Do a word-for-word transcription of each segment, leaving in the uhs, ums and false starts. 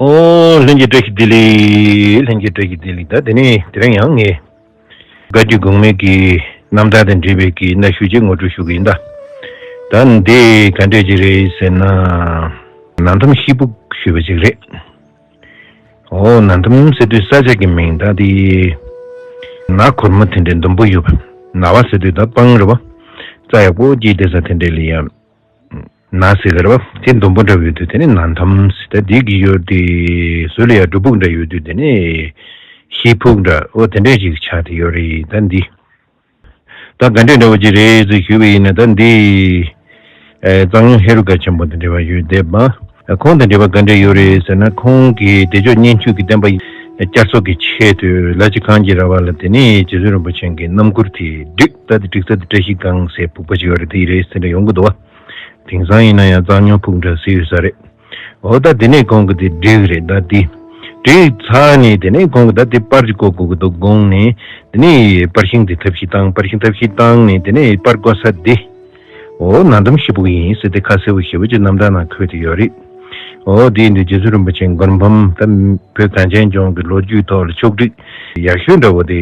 ཨོ། ལྷན་རྒྱས་བཀྲ་ཤིས་བདེ་ལེགས། ལྷན་རྒྱས་བཀྲ་ཤིས་བདེ་ལེགས། ད་དེ་ནས་དེ་རིང་ཡང་ངས་བཀའ་བརྒྱུད་གོང་མའི་གི་རྣམ་ཐར་དང་འབྲེལ་བའི་གི་གནའ་ཤུལ་ཅིག་ངོ་སྤྲོད་ཞུ་གི་ཡིན་ད། ད་འདི་ག་འདྲས་ཅིག་རེད་ཟེར་ན། ན་འདམ་ཤེལ་ཕུག་ཞུས་པ་ཅིག་རེད། ཨོ། ན་འདམ་ཟེར་དུས་ས་ཆ་གི་མིང་ད་དེ། ན་གོར་མོ་དེ་འདྲའི་ཟླུམ་པོ་ཡོད་པ། ན་བ་ཟེར་དུས་ད་སྤང་རེད་པ། རྩྭ་ཡག་པོ་སྐྱེས་བསྡད་ས་དེ་འདྲས་ལ་ཡང་ན་ཟེར་གི་རེད་པ། དེ་ཟླུམ་པོ་འདྲ་བོ་ཡོད་དུས་དེ་ནི་ན་འདམ་ཟེར། ད་འདི་གི་ཡུལ་དེ་ཟུར་ལ་ཡང་སྒྲུབ་ཕུག་འདྲ་ཡོད་དུས་དེ་ནི་ཤེལ་ཕུག་འདྲ། ཨོ། དེ་འདྲས་ཅིག་ཆགས་བསྡད་ཡོད་རེད། ད་འདི། ད་ག་འདྲས་འདྲ་བོ་ཅིག་རེད་ཟེར་ཞུས་པ་ཡིན་ན། ད་འདི། ཨེ། གཙང་སྨྱོན་ཧེ་རུ་ཀ་ཆེན་པོ་དང་འབྲེལ་བ་ཡོད་བསྡད་པ། ཁོང་དང་འབྲེལ་བ་ག་འདྲས་ཡོད་རེད་ཟེར་ན། ཁོང་གིས་བདེ་མཆོག་སྙན་བརྒྱུད་ཀྱི་བསྟན་པ་བསྐྱར་གསོ་གི་ཆེད་དུ་ལ་ཕྱི་གངས་ཀྱི་ར་བ་ལ་དེ་ནས་རྗེ་བཙུན་རིན་པོ་ཆེ་གི་རྣམ་མགུར་དེ་བསྒྲིགས། ད་དེ་བསྒྲིགས་ས་དེ་བཀྲ་ཤིས་སྒང་ཟེར་ཕུག་པ་ཅིག་ཡོད་རེད། དེ་རེད་ཟེར་འདྲ་ཡོང་གི་འདུག་བ། དེང་སང་ཡིན་ན་ཡང་གཙང་སྨྱོན་ཕུག་འདྲ་ཟེར་ཡོད་ས་རེད། འོ། ད་དེ་ནས་ཁོང་གིས་དེ་བསྒྲིགས་རེད། ད་དེ་བསྒྲིགས་ཚར་ནས་དེ་ནས་ཁོང་གིས་ད་དེ་པར་ཅིག་བརྐོ་དགོས་ཀྱི་འདུག་དགོངས་ནས། དེ་ནས་པར་ཤིང་དེ་ཐབས་ཤེས་བཏང་། པར་ཤིང་ཐབས་ཤེས་བཏང་ནས་དེ་ནས་པར་བརྐོ་ས་དེ། འོ། ན་འདམ་ཤེལ་ཕུག་ཡིན་ཟེར་དེ་ཁ་གསལ་པོ་ཞེ་པོ་ཅིག་རྣམ་ཐར་ནང་འཁོད་དེ་ཡོད་རེད། འོ། དེ་ཡིན་དུས་རྗེ་བཙུན་རིན་པོ་ཆེའི་མགུར་འབུམ་ད་བོད་གངས་ཅན་ལྗོངས་ཀྱི་ལོ་རྒྱུས་ཐོག་ལ་ཕྱོགས་བསྒྲིགས་ཡག་ཤོས་འདྲ་བོ་དེ།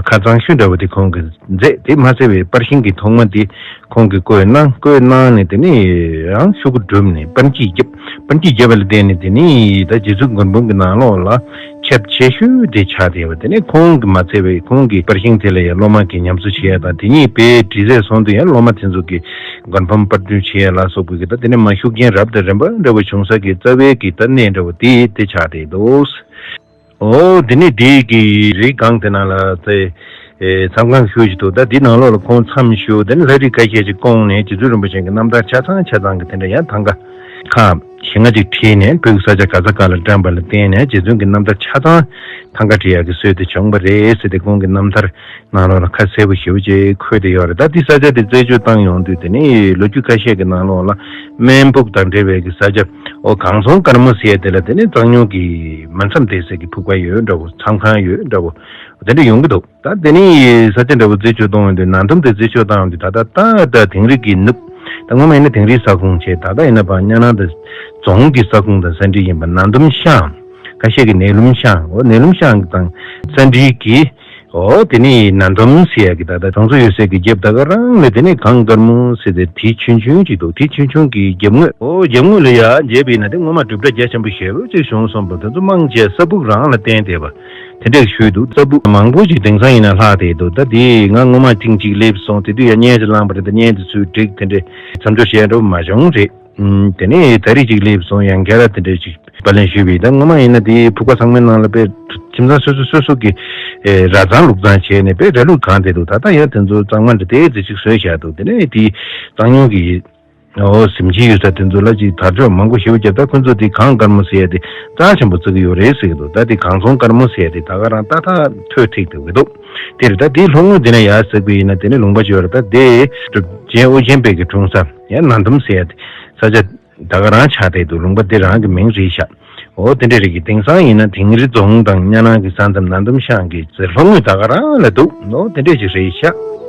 ཁ་གཙང་ཤོས་འདྲ་བོ་དེ་ཁོང་གིས་མཛད། དེ་མ་ཚད་པའི་པར་ཤིང་གི་ཐོག་མ་དེ་ཁོང་གིས་བརྐོས་གནང་། བརྐོས་གནང་ནས་དེ་ནས་ཡང་ཤོག་གུ་བསྒྲུབས་ནས་པཎ་ཆེན་བརྒྱབ། པཎ་ཆེན་བརྒྱབ་པ་ལ་བརྟེན་ནས་དེ་ནས་ད་རྗེ་བཙུན་མགུར་འབུམ་གྱི་ནང་ལོགས་ལ་ཁྱབ་ཆེ་ཤོས་དེ་ཆགས་བསྡད་པ། དེ་ནས་ཁོང་གིས་མ་ཚད་པའི་ཁོང་གི་པར་ཤིང་དེ་ལ་ཡང་སློབ་མ་གིས་ཉམས་གསོ་བྱེད་ཡ་དང་། དེ་ཉིད་དཔེ་བྲིས་ཚར་སོང་དུས་ཡང་སློབ་མ་དེ་ཚོ་གིས་མགུར་འབུམ་པར་སྐྲུན་བྱེད་ཡ་ལ་སོགས་པའི་གི་ད་དེ་ནས་མ་ཤུགས་རྐྱེན་རབ་དང་རིམ་པ་འདྲ་བོ་བྱུང་ས་གི་རྩ་བའི་གི་ད་གནས་འདྲ་བོ་དེ་དེ་ཆགས་བསྡད་འདུག། ཨོ། དེ་ནས་དེའི་གི་རི་སྒང་དེ་ནང་ལ་དེ། ཨེ། མཚམས་ཁང་ཞུ་ཞིག་འདུག། ད་དེའི་ནང་ལོགས་ལ་ཁོང་མཚམས་ཞུ། དེ་ནས་ལྷ་རིས་ཁ་ཤས་ཅིག་བསྐོངས་ནས་རྗེ་བཙུན་རིན་པོ་ཆེ་གི་རྣམ་ཐར་ཆ་ཚང་ཆ་ཚང་གི་དེ་འདྲ་ཡང་ཐང་ག་ཁག་བཞི་ལྔ་ཅིག་བྲིས་ནས་བོད་ཀྱི་ས་ཆ་ག་ས་ག་ལ་བཀྲམ་པ་ལ་བརྟེན་ནས་རྗེ་བཙུན་གྱི་རྣམ་ཐར་ཆ་ཚང་ཐང་ག་བྲིས་ཡག་གི་སྲོལ་དེ་བྱུང་བ་རེད་ཟེར་ཏེ་ཁོང་གི་རྣམ་ཐར་ནང་ལོགས་ལ་ཁ་གསལ་པོ་ཞེ་པོ་ཅིག་འཁོད་དེ་ཡོད་རེད། ད་དེ་ས་ཆ་དེ་རྩད་གཅོད་བཏང་ཡོང་དུས་དེ་ནི་ལོ་རྒྱུས་ཁ་ཤས་ཀྱི་ནང་ལོགས་ལ་སྨན་ཕུག་དང་འབྲེལ་བའི་གི་ས་ཆ། ཨོ། གངས་ཚོང་དཀར་མོ་ཟེར་ཡ་དེ་ལ་དེ་ནི་གཙང་སྨྱོན་གྱི་མི་མཚམས་བསྡད་ས་གི་ཕུག་པ་ཡོད་འདྲ་བོ། མཚམས་ཁང་ཡོད་འདྲ་བོ། དེ་འདྲ་ཡོང་གི་འདུག། ད་དེ་ནི་ས་ཆ་འདྲ་བོ་རྩད་གཅོད་གཏོང་ཡོང་དུས། ན་འདམ་དེ་རྩད་གཅོད་བཏང་ཡོང་དུས། ད་ལྟ་ད་ད་དིང་རི་གི་ནུབ། ད་སྔོན་མ་ཡིན་ན་དིང་རིའི་ས་ཁོངས་བྱས། ད་ལྟ་ཡིན་ན་ཕར་གཉའ་ནང་དང་རྫོང་གི་ས་ཁོངས་དང་ས་འདྲིས་ཡིན་པ་ན་འདམ་ཤང་། ཁ་ཤས་ཀྱིས་ནས་ལུམ་ཤང་། འོ། ནས་ལུམ་ཤང་དང་ས་འདྲིས་ཀྱི། འོ། དེ་ནི་ན་འདམ་ཟེར་ཡ་གི་ད་ལྟ་གྲོང་ཚོ་ཡོད་སའི་གི་རྒྱབ་ད་ག་རང་ལ་དེ་ནི་གངས་དཀར་མོ་ཟེར་ཏེ་དེ་ཆུང་ཆུང་ཅིག་འདུག། དེ་ཆུང་ཆུང་གི་རྒྱབ་ངོས། འོ། རྒྱབ་ངོས་ལ་ཡ་མཇལ་བ་ཡིན་ན་དེ་སྔོན་མ་གྲུབ་འབྲས་རྒྱ་ཆེན་པོ་ཞེ་པོ་ཅིག་བྱུང་སོང་བ། དེ་ཚོ་མང་ཆེ་ས་ཕུག་རང་ལ་བརྟེན་བསྡད་པ་དེ་འདྲས་ཞུས་འདུག། ས་ཕུག་མང་པོ་ཅིག་དེང་སང་ཡིན་ན་ལྷག་བསྡད་འདུག། ད་དེ་ང་སྔོན་མ་ཐེངས་གཅིག་སླེབས་སོང་། དེ་དུས་ཡ་བརྙན་ཅིག་བླངས་པ་རེད། ད་བརྙན་དེ་ཚོས་བསྒྲིགས། དེ་འདྲས་མཚམས་སྦྱོར་བྱས་འགྲོ་མ་བྱུང་རེད། ཨུམ། དེ་ནས་ད་རེས་ཅིག་སླེབས་སོང་། ཡང་བསྐྱར་དེ་འདྲས་ཅིག་པར་ལེན་ཞུས་པ་ཡིན། ད་སྔོན་མ་ཡིན་ན་དེ་ཕུག་པ་ཚང་མའི་ནང་ལ་དཔེ་ཁྱིམ་ཚང་སོ་སོ་སོ་སོ་གི་ཨེ་ར་གཙང་ལུག་གཙང་བྱས་ནས་དཔེ་ར་ལུག་གང་བསྡད་འདུག། ད་ལྟ་ཡང་དེ་ཚོ་གཙང་མ་འདྲ་དེ་ཙི་ཅིག་བཟོས་བཞག་འདུག། དེ་ནས་དེ་གཙང་སྨྱོན་གྱི། ཨོ། གཟིམ་ཆུང་ཡོད་ས་དེ་ཚོ་ལ་ཅིག་དར་ལྕོག་མང་པོ་ཞེ་པོ་བརྒྱབ། ད་ཁོ་ཚོ་དེ་གངས་དཀར་མོ་ཟེར་ཡ་དེ་རྩ་ཆེན་པོ་བརྩི་གི་ཡོད་རེད་ཟེར་གི་འདུག། ད་དེ་གངས་ཚོང་དཀར་མོ་ཟེར་ཡ་དེ་ད་ག་རང་ཏག་ཏག་ཐོ་ཐིག་འདུག་གི་འདུག། དེ་རེད། ད་དེའི་ལྷོ་ངོས་དེ་ན་ཡར་གཟིགས་པ་ཡིན་ན་དེ་ནི་ལུང་པ་ཅིག་ཡོད་རེད། ད་དེ་གྲུབ་ཆེན་ཨོ་རྒྱན་པའི་གི་འཁྲུངས་ས་ཡང་ན་འདམ་ཟེར་ཡ་དེ་ས་ཆ་ད་ག་རང་ཆགས་བསྡད་འདུག། ལུང་པ་དེ་རང་གི་མིང་རེད་ཤག། འོ། དེ་འདྲ་རེད་གི། དེང་སང་ཡིན་ན་དིང་རི་རྫོང་དང་གཉའ་ནང་གི་ས་མཚམས་ན་འདམ་ཤང་གི་ཟེར་ལྷོ་ངོས་ད་ག་རང་ལ་འདུག། འོ། དེ་འདྲ་ཅིག་རེད་ཤག།